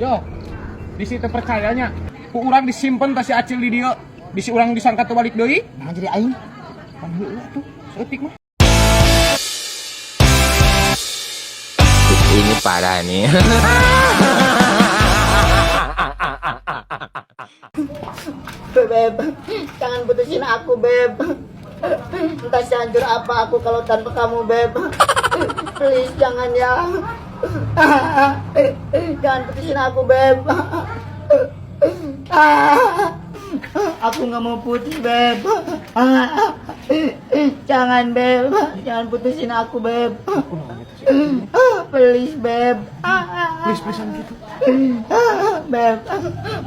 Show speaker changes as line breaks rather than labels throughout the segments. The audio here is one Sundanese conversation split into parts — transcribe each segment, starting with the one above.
Yo, bisi teu percayanya. Ku urang disimpen tas si Acil di dieu. Bisi urang disangka teu balik deui.
Nah jadi aing.
Pan heueuh atuh, saeutik mah.
Ini parah nih.
Beb, jangan putusin aku, Beb. Entah sehancur apa aku kalau tanpa kamu, Beb. Please, jangan ya. Jangan putusin aku, Beb. Aku nggak mau putus, Beb. Jangan, Beb. Jangan putusin aku, Beb. Please, Beb.
Please, please gitu.
Beb,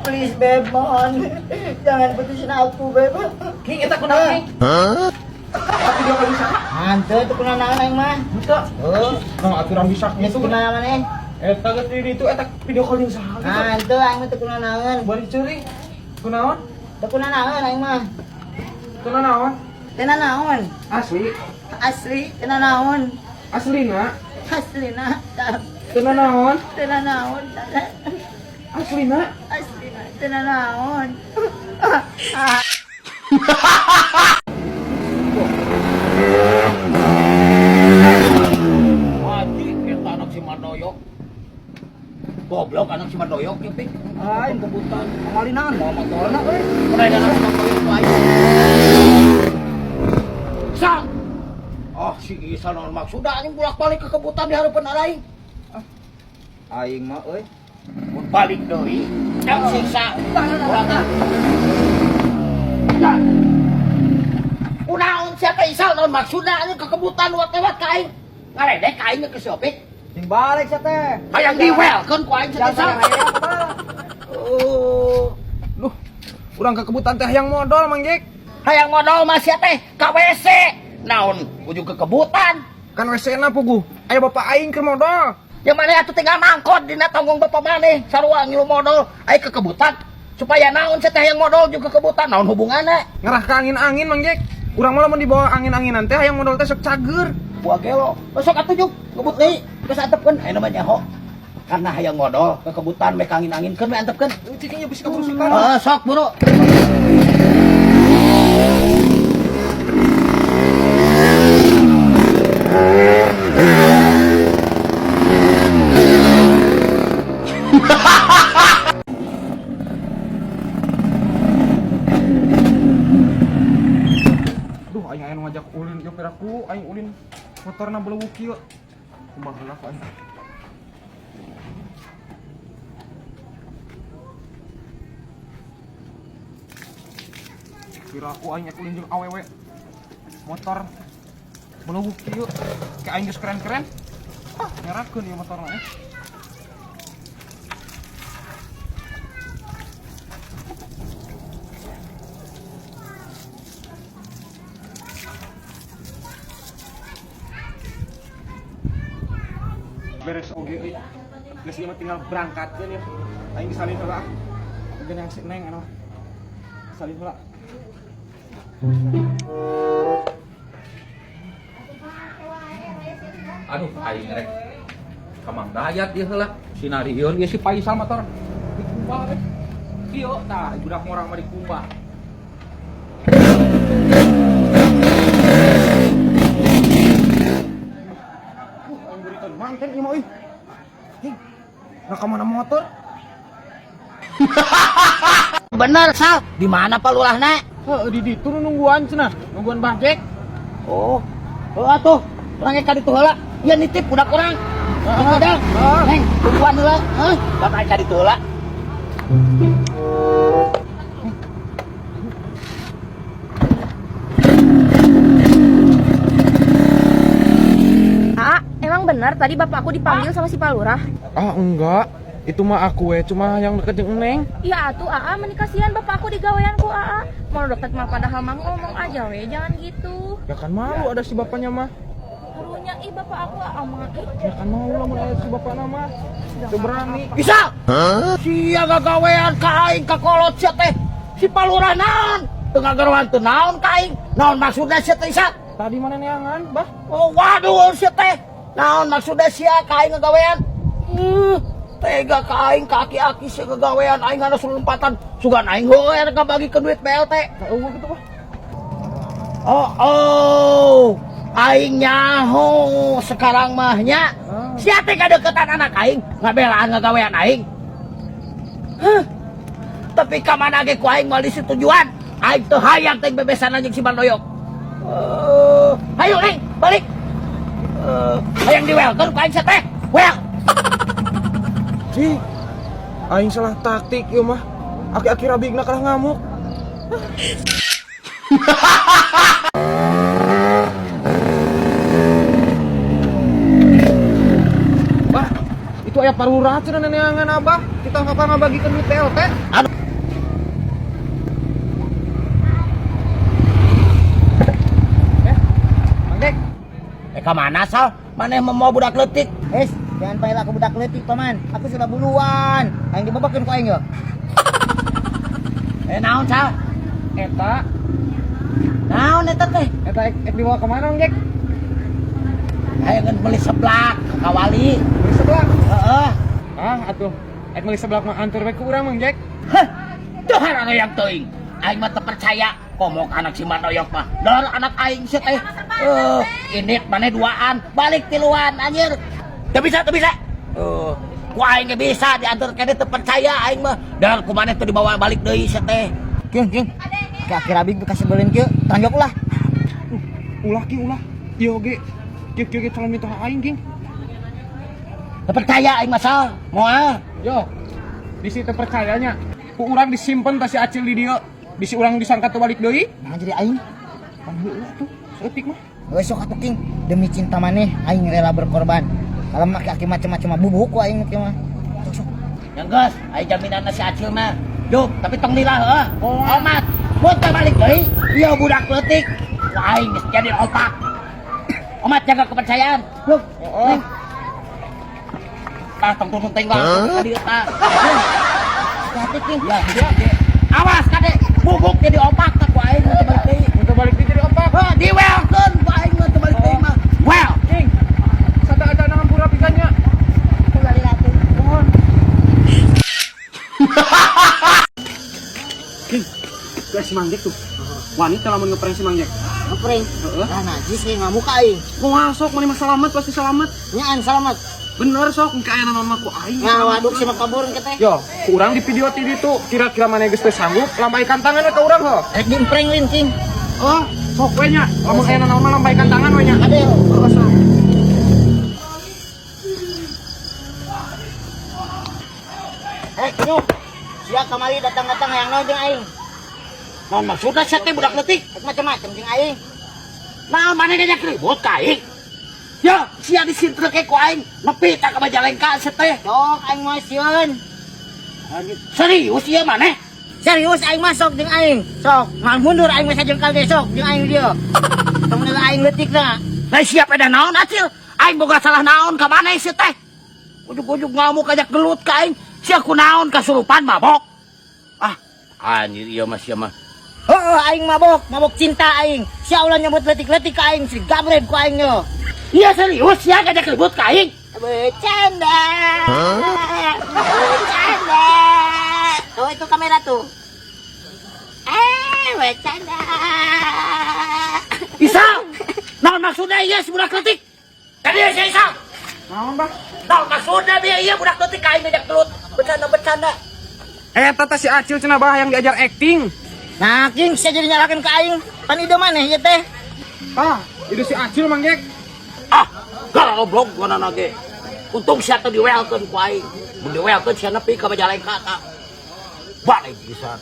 please Beb, mohon jangan putusin aku, Beb.
King eta kunaon, King? Tapi dia kali bisa.
Hantu itu kunaon aing mah.
Henteu.
Oh,
Nah, aturan bisa
geus
gitu.
kunaon maneh?
Eta geus di ditu eta video call jeung saha gitu.
Hantu aing mah teu kunaon.
Bari ceuring. Kunaon?
Teu kunaon aing mah.
Kunaon?
Teu nanaon.
Asli.
Asli teu nanaon.
Aslina.
Aslina.
Teu nanaon.
Teu nanaon.
Aslina.
Aslina teu nanaon.
Haji, eta anak si Mardoyok. Goblok anak si Mardoyok ya, Pik.
Aing kebutan ngalinangan mau motorna euy.
Pernah anak si Mardoyok ku aing. Sa. Oh, si Isa naon maksudna anjing bolak-balik ke kebutan di hareupeun aing.
Aing mah euy.
Mun balik deui, jang siksa. Urang tah. Ya. Kunaon sia teh Isal naon maksudna anjing ke kebutan lewat-lewat ka aing. Ngaledek ka aing ke si Opik.
Sing balik sia teh.
Hayang diwelkeun ku aing sia teh Isal.
Oh.
Duh, urang ke kebutan teh hayang modal Mang Jek.
Hayang modal mah sia teh ka WC. Naon ujung ke kebutan.
Kan WC-na puguh. Aya bapak aing keur modal.
Yang mana atuh tinggal mangkot dina tanggung bapak maneh sarua ngilu modal ai ke kebutan. Supaya naon sia teh hayang modal jeung ke kebutan naon hubunganna?
Ngarah ke angin-angin Mang Jek. Urang mah lamun dibawa angin-anginan teh hayang modal teh sok cager.
Buah gelo. Besok atuh juk ngebut deui geus antepkeun aya namanya nyaho. Karena hayang modal ke kebutan meh angin-anginkeun we antepkeun.
Cicingnya bisa kabur sultan.
Heeh, sok buru.
Duh, aing aya nu ngajak ulin ieu piraku, aing ulin motorna belewuk kieu. Kumaha heula ku aing. Piraku aing ek ulin jeung awewe. Motor belewuk kieu. Kayak aing geus keren-keren. Ah, nyerakeun ieu motorna eh. Beres oge euy. Geus ieu mah tinggal berangkatkeun ya. Aing disalin heula ah. Geus yang si Neng anu. Salin heula.
Aduh, aing rek ka Mang Dayat ieu heula. Sinarieun ieu si Paisal motor. Dikumbah we. Kieu tah budak ngorang mah dikumbah.
Aing berikan manten ieu mah euy. Hing. Nah ka mana motor?
Bener Sal, di mana Pak Lurahna?
Heuh, di ditu nu nungguan cenah, nungguan Bah Jek.
Oh, oh atuh, urang ka ditu heula. Ieu nitip budak urang. Tunggu modal. Neng, tungguan heula. Heuh, bapak ka ditu heula.
Aa, emang benar tadi bapak aku dipanggil sama si Pak Lurah?
Ah, enggak. Itu mah aku we, cuma yang deket jeung Neng.
Iya atuh Aa, menikah sian bapak aku digawean ku Aa. Mau deket mah padahal mah ngomong aja we, jangan gitu.
Ya kan malu ada si bapaknya mah.
Karunya ih bapak aku Aa mah ih.
Ya kan malu lah mun aya si bapakna mah. Teu berani.
Isal. Sia gagawean ka aing ka kolot sia teh. Si Pak Lurah naon? Teu ngagaroan teu naon ka aing? Naon maksudna sia teh Isal?
Tadi mana neangan, Bah?
Oh, waduh sia teh. Naon maksudna sia ka aing ngagawean? Tega ka aing ka aki-aki sia gagawean aing ngana lompatan. Sugan aing heueuh rek ngabagikeun duit BLT.
Eueuh kitu bah.
Oh. Aing nyaho sekarang mah nya. Sia teh kadeukeutan anak aing, ngabelaan ngagawean aing. Hah. Tapi ka mana ge ku aing moal disetujuan. Aing teu hayang teh bebesan anjing si Mandoyok. Ayo Neng, balik. Hayang diwelkeun ku aing sia teh. Well.
Ih, aing salah taktik ieu mah. Aki-aki rabigna kalah ngamuk. Bah, itu aya parura cenah neneangan abah. Kita kapan ngabagikeun duit BLT?
Aduh.
Eh, Mang Dek.
Ka mana Sal? Maneh mau budak leutik?
Es, jangan panggil aku budak leutik, Paman. Aku sudah buluan. Aing dibabakeun ku aing yo.
Naon Sal?
Eta,
Naon eta teh?
eta ek dibawa kemana, Mang Jack?
Hayang beli seblak ke Kawali.
Beli seblak.
Heeh.
Ah, atuh. Ek beli seblak mah antur we ku urang, Mang Jack.
Hah, teu yang teuing. Aing mah teu percaya komo ka anak si Mandoyok mah. Dor anak aing sia teh. Ini maneh duaan, balik tiluan anjir. Teu bisa, teu bisa. Ku aing ge bisa diantar kene teu percaya aing mah. Dor ku maneh teu dibawa balik deui sia teh.
Kieu, kieu. Ka akhir abig kasih beuleun kieu, tonjok lah.
Ulah ki ulah. Ieu oge. Kieu kieu ge calon mitoha aing, King.
Teu percaya aing mah Sal. Moal.
Yo. Di situ percayanya. Ku urang disimpen tas si Acil di dieu. Bisi urang disangka teu balik deui.
Nah jadi aing.
Pan heueuh atuh, saeutik mah.
Geus sok atuh King, demi cinta maneh aing rela berkorban. Kalau mah aki macam-macam mah bubuk ku aing kieu mah. Sok sok.
Yang geus, aing jaminan si Acil mah. Duh, tapi tong lila heuh. Omat, mun teu balik deui, ieu budak leutik. Ku aing geus jadi otak. Omat jaga kepercayaan. Loh,
Oh.
tah tong turun teh lah ka dieu tah.
Hati King.
Ya, ya. Awas kade, bubuk jadi opak tah ku aing mun teu balik deui.
Mun teu balik deui jadi opak.
Heuh, diwelkeun ku aing mun teu balik deui mah. Well,
King. Sada ada ngampura pisannya.
Ulah lila tuh.
Mohon. King, tuh si Mang Jack tuh. Wani teh lamun ngeprank si Mang Jack.
Ngeprank.
Heeh.
Ah najis nih ngamuk aing.
Moal sok maneh mah selamat pasti selamat.
Nyaan selamat.
Bener sok engke aya naon mah ku aing.
Nah, waduk si makaburun ke teh.
Yo, ku urang di video ti ditu kira-kira maneh geus teu sanggup lambaikan tangan we ka urang heuh.
Rek diemprank lin King.
Oh, sok we nya. Lamun aya naon mah lambaikan tangan we nya.
Ade.
Heeh, sok.
Eh, nyuk. Sia kamari datang-datang hayang naon jeung aing.
Naon maksudna sia teh budak leutik?
Rek macam-macam jeung aing.
Naon maneh ngajak ribut ka aing? Ya, sia disintrek ku aing nepi ka Majalengka sia teh.
Sok aing mah sieun.
Serius ieu maneh?
Serius aing mah sok jeung aing. Sok, ngan mundur aing mah sajengkal ge sok jeung aing dieu. Temen aing leutik na.
Lah siap ada naon Acil? Aing boga salah naon ka maneh sia teh? Ujug-ujug ngamuk ajak gelut ka aing. Sia kunaon kasurupan mabok? Ah, anjir ieu mah sia mah.
Heeh, aing mabok, mabok cinta aing. Sia ulah nyebut leutik-leutik ka aing, si gabret ku aing yo.
Iya serius sia ngajak ribut ka aing.
Bercanda. Bercanda. Tuh itu kamera tuh. Eh, bercanda.
Isal, naon maksudna ieu si budak leutik? Ka dieu sia Isal.
Naon, Bah?
Naon maksudna dia ieu budak leutik ka aing ngajak gelut. Bercanda-bercanda.
Eta teh si Acil cenah bah yang diajar acting.
Nah, King, sia jadi nyalakan ke aing. Pan ide maneh ieu teh.
Tah, itu si Acil Mang Jack.
Ah, goblok gua ge. Untung sia teh diwelkeun ku aing. Mun diwelkeun sia nepi ka Majalengka tah. Balik bisa.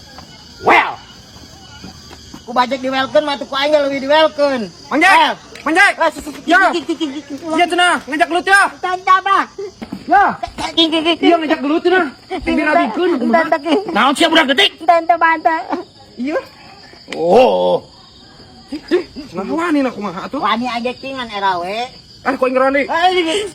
Well,
Ku bajak diwelkeun mah tuh ku aing leuwih diwelkeun.
Mang Jack. Mang Jack.
Ah, si- si- si-
Ya.
King, King, King, King, King.
Iya cenah, ngajak gelut ya.
Tanda, Bah.
Ya.
King, King, King.
Iya ngajak gelut cenah. Yang dirabikeun kumaha?
Tanda, King.
naon sia budak geutik?
Tanda, banta.
Iya.
Oh.
Cenah wani na kumaha atuh.
Wani aja kingan era we.
Ah, ku aing ngerani.
Ah, ini.